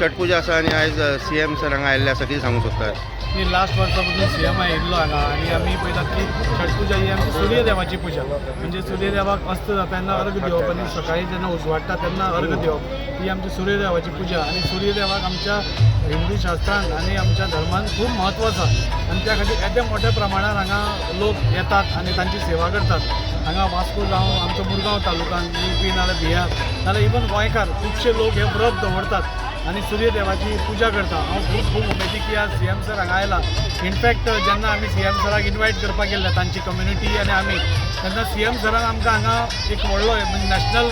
छठ पुजा आसा आनी आयज सी एम सर हांगा आयिल्ले आसा. कितें सांगूंक सोदता? मी लास्ट वर्सा पासून सी एम आयिल्लो हांगा आनी आमी पळयतात की छठ पुजा ही आमची सूर्यदेवाची पुजा, म्हणजे सूर्यदेवाक अस्त जाता तेन्ना अर्घ दिवप आनी सकाळी जेन्ना उजवाडटा तेन्ना अर्घ दिवप ही आमची सूर्यदेवाची पुजा. आनी सूर्यदेवाक आमच्या हिंदू शास्त्रान आनी आमच्या धर्मान खूब म्हत्व आसा आनी त्या खातीर येद्या मोठ्या प्रमाणान हांगा लोक येतात आनी तांची सेवा करतात. हांगा वास्को जावं, आमचो मुरगांव तालुकान, युपी नाल्यार बिहार नाल्यार इवन गोंयकार खुबशे लोक हे व्रत दवरतात आनी सूर्यदेवाची पुजा करता. हांव खूब खूब उमेदी की आज सी एम सर हांगा आयला. इनफॅक्ट जेन्ना आमी सी एम सराक इनवायट करपाक गेल्ले, तांची कम्युनिटी आनी आमी, तेन्ना सी एम सरान आमकां हांगा एक व्हडलो म्हणजे नॅशनल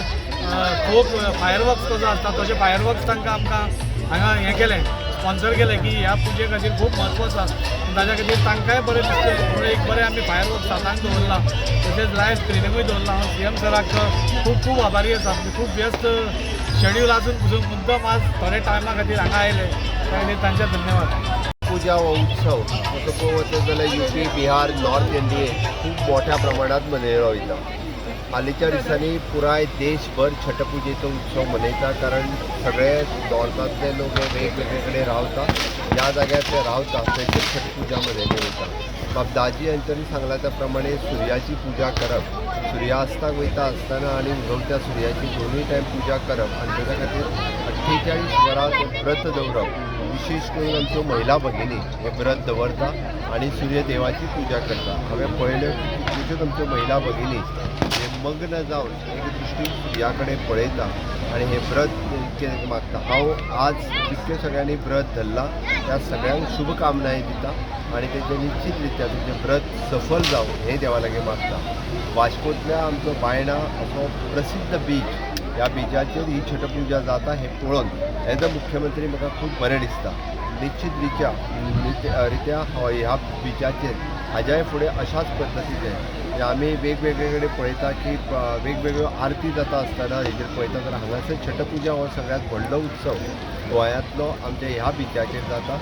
फोक फायरवर्क्स कसो आसता तशें फायरवर्क्स तांकां आमकां हांगा हें केलें, स्पॉन्सर केलें की ह्या पुजे खातीर खूब म्हत्व आसा. ताच्या खातीर तांकांय बरें दिसलें म्हणून एक बरें आमी फायरवर्क्स सातांक दवरलां, तशेंच लायव्ह स्क्रिनिंगूय दवरलां. हांव सी एम सराक खूब खूब आभारी आसा. खूब व्यस्त शेड्यूल आसून पसून मुद्दम आज थोड्या टायमा खातीर हांगा आयले, त्या खातीर तांचे धन्यवाद. पुजा हो उत्सव तसो पळोवंक वचत जाल्यार युपी, बिहार, नॉर्थ इंडियेन खूब मोठ्या प्रमाणात मनयलो वयता. हालींच्या दिसांनी पुराय देशभर छठ पुजेचो उत्सव मनयता, कारण सगळे नॉर्थांतले लोक हे वेगवेगळे कडेन रावता. ज्या जाग्यार ते रावता थंयसर छठ पुजा मनयली वयता. बाब दाजी हांच्यांनी सांगला त्या प्रमाणे सुर्याची पुजा करप, सुर्यास्ताक वयता आसतना आनी उगवत्या सुर्याची दोनूय टायम पुजा करप आनी ताच्या खातीर 48 वरां तें व्रत दवरप. विशेश करून आमच्यो महिला भगिनी हें व्रत दवरता आनी सूर्यदेवाची पुजा करता. हांवें पळयल्यो की कितल्योश्योच आमच्यो महिला भगिनी हे मग्न जावन एक दृश्टीन सुर्या कडेन पळयता आनी हें व्रत मागता. हांव आज जितक्यो सगळ्यांनी व्रत धरलां त्या सगळ्यांक शुभकामनाय दिता आनी तेजें निश्चित रित्या तुमचें व्रत सफल जावं हें देवा लागीं मागता. वास्कोंतल्या आमचो बायणा असो प्रसिद्ध बीच, ह्या बिचाचेर ही छठ पुजा जाता हें पळोवन एज अ मुख्यमंत्री म्हाका खूब बरें दिसता. निश्चित रित्या ह्या बिचाचेर हाज्याय फुडें अशाच पद्दतीचे, म्हणजे आमी वेगवेगळे कडेन पळयता की वेगवेगळ्यो आरती जाता आसतना हेजेर पळयता जाल्यार हांगासर छठ पुजा हो सगळ्यांत व्हडलो उत्सव गोंयांतलो आमच्या ह्या बिचाचेर जाता.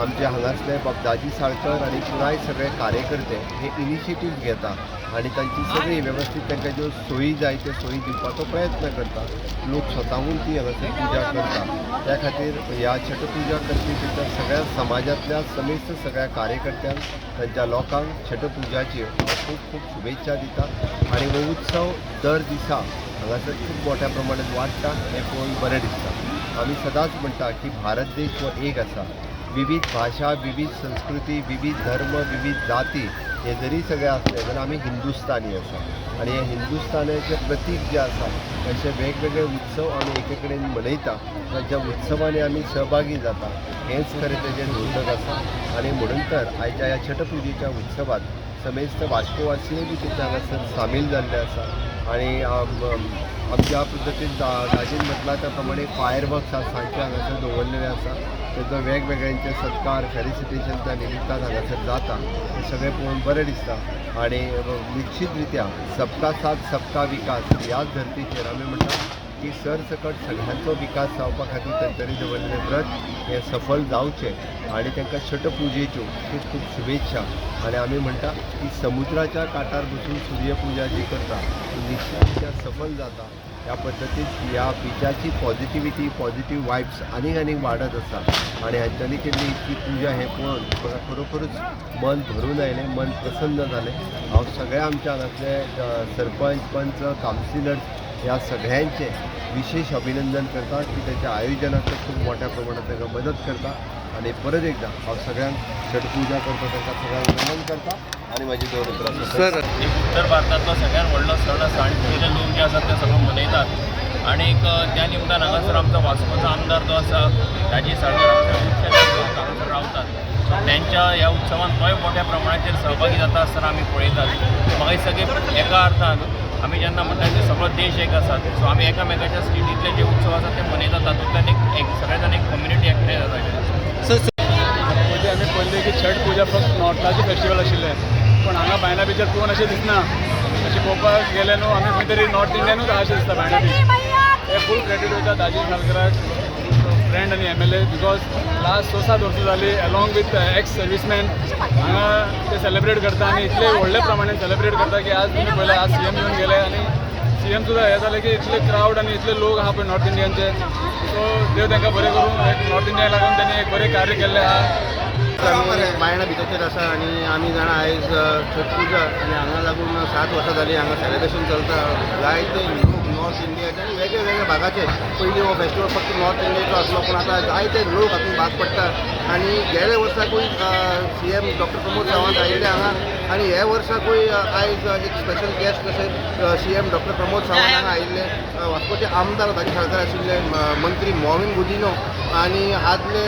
आमचे हांगासले बाब दाजी साळकर आनी पुराय सगळे कार्यकर्ते हे इनिशिएटीव घेता आनी तांची सगळी वेवस्थीत तांकां ज्यो सोयी जाय त्यो सोयी दिवपाचो प्रयत्न करता. लोक स्वताहून ती हांगासर पुजा करता. त्या खातीर ह्या छठ पुजा करपी तांच्या सगळ्या समाजांतल्या समेस्त सगळ्या कार्यकर्त्यांक, तांच्या लोकांक छठ पुजाची हांव खूब खूब शुभेच्छा दिता आनी हो उत्सव दर दिसा हांगासर खूब मोठ्या प्रमाणात वाडटा हें पळोवन बरें दिसता. आमी सदांच म्हणटा की भारत देश हो एक आसा. विविध भाशा, विविध संस्कृती, विविध धर्म, विविध जाती हे जरी सगळे आसले जाल्यार आमी हिंदुस्तानी आसा आनी हे हिंदुस्तानाचें प्रतीक जें आसा अशे वेगवेगळे उत्सव आमी एके कडेन मनयता. तांच्या उत्सवांनी आमी सहभागी जाता, हेंच खरें तेजें द्योतक आसा. आनी म्हणून तर आयच्या ह्या छठ पुजेच्या उत्सवात समेस्त वास्कोवासीय बी तेच्या हांगासर सामील जाल्ले आसा. आनी आमच्या पद्दतीन दाजीन म्हटलां त्या प्रमाणे फायर वर्क्स आज सांजचे हांगासर दवरलेले आसा. तेजो वेगवेगळ्यांचे सत्कार, फेलिसिटेशन त्या निमित्तान हांगासर जाता, हें सगळें पळोवन बरें दिसता. आनी निश्चित रित्या सबका साथ सबका विकास ह्याच धर्तीचेर आमी म्हणटा की सरसकट सगळ्यांचो विकास जावपा खातीर तांच्यांनी दवरलेलें व्रत हें सफल जावचें आनी तांकां छठ पुजेच्यो खूब खूब शुभेच्छा. आनी आमी म्हणटा की समुद्राच्या काठार बसून सूर्यपुजा जी करता ती निश्चित रित्या सफल जाता. ह्या पद्दतीन ह्या बिचाची पॉझिटिविटी, पॉझिटीव वायब्स आनीक आनीक वाडत आसा आनी हांच्यांनी केल्ली इतकी पुजा हें पळोवन म्हाका खरोखरूच मन भरून आयलें, मन प्रसन्न जालें. हांव सगळ्या आमच्या हांगासले सरपंच, पंच, कावन्सिलर्स ह्या सगळ्यांचें विशेश अभिनंदन करता की ताच्या आयोजनाक ते खूब मोठ्या प्रमाणात तांकां मदत करता. आनी परत एकदां हांव सगळ्यांक छठ पुजा करता तांकां सगळ्यांक नमन करता आनी म्हाजी दोन उतरां सोंपयतां. सर. एक उत्तर भारतांतलो सगळ्यात व्हडलो सण आसा आनी थंयचे लोक जे आसात ते सगळो मनयतात. आनी त्या निमतान हांगासर आमचो वास्कोचो आमदार जो आसा दाजी साळकर, हांगासर खुबशे लोक हांगासर रावतात, सो तेंच्या ह्या उत्सवान तोय मोठ्या प्रमाणाचेर सहभागी जाता आसतना आमी पळयतात. म्हाका दिसता की एका अर्थान आमी जेन्ना म्हणटा की सगळो देश एक आसा, सो आमी एकामेकाच्या स्टेटींतले जे उत्सव आसा ते मनयतात, तातूंतल्यान एक एक सगळे जाण एक कम्युनिटी एकठांय जाता अशें दिसता. सर. पयलीं आमी पळयलें की छठ पुजा फक्त नॉर्थाचें फेस्टिवल आशिल्लें, पूण हांगा बायणा बिचार पळोवन अशें दिसना. अशें पळोवपाक गेलें न्हू, आमी खंय तरी नॉर्थ इंडियानूच आहा अशें दिसता. बायणा बीच हे फूल क्रेडीट वयता दाजी सालकराक, फ्रेंड आनी एमएलए, because last 6-7 वर्सां जाली अलॉंग विथ एक्स सर्विसमॅन हांगा ते सेलिब्रेट करता आनी इतले व्हडले प्रमाणान सेलिब्रेट करता की आज तुमी पळयलें, आज सीएम येवन गेले आनी सी एम सुद्दां हें जालें की इतले क्रावड आनी इतले लोक आहा पळय नॉर्थ इंडियनचे. सो देव तांकां बरें करूं. एक नॉर्थ इंडिया लागून तेणी एक बरें कार्य केल्लें आहा. आमी बायणा बिचाचेर आसा आनी आमी जाणा आयज छठ पुजा आनी हांगा लागून 7 वर्सां जालीं हांगा सेलिब्रेशन चलता. जायते लोक नॉर्थ इंडियाचे आनी वेगळे वेगळे भागाचे. पयलीं हो फेस्टिवल फक्त नॉर्थ इंडियेचो आसलो, पूण आतां जायते लोक हातूंत भाग पडटा. आनी गेले वर्साकूय सीएम डॉक्टर प्रमोद सावंत आयिल्ले हांगा आनी हे वर्साकूय आयज एक स्पेशल गेस्ट कशे सीएम डॉक्टर प्रमोद सावंत हांगा आयिल्ले. वास्कोचे आमदार दाजी साळकर आशिल्ले, मंत्री मॉविन गुदिन्हो आनी आदले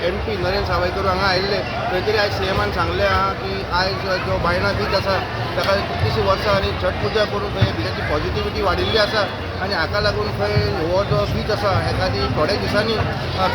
एमपी नरेंद्र सावयकर हांगा आयिल्ले. खंय तरी आयज सीएमान सांगलें आहा की आयज जो बायणा बीच आसा ताका कितलीशीं वर्सां आनी छठ पुजा करून थंय बिचाची पॉझिटिविटी वाडिल्ली आसा आनी हाका लागून खंय हो जो बीच आसा एखादी थोड्या दिसांनी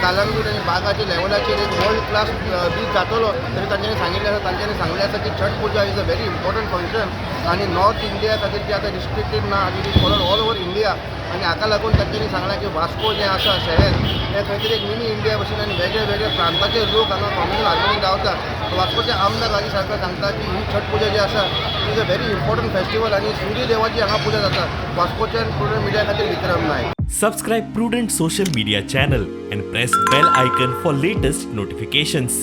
कालंगूट आनी बागाच्या लेवलाचेर एक वर्ल्ड क्लास बीच जातलो तरी तांच्यांनी सांगिल्लें आसा. तांच्यांनी सांगलें आसा की Chhath Puja is a very important function आनी नॉर्थ इंडिया खातीर जे आतां रिस्ट्रिक्टेड ना, it is followed all over India. आनी हाका लागून तांच्यांनी सांगलां की वास्को जें आसा शहर हें खंय तरी एक मिनी इंडिया भशेन आनी वेगळे वेगळे प्रांताचे लोक हांगा कॉम्युनल हार्मोनीन रावता. वास्कोचे आमदार राजी साळकर सांगता की ही छठ पुजा जी आसा is a very important festival आनी सूर्य देवाची हांगा पुजा जाता. वास्कोच्यान प्रुडंट मिडिया खातीर विक्रम Naik. Subscribe Prudent Social Media channel and press bell icon for latest notifications.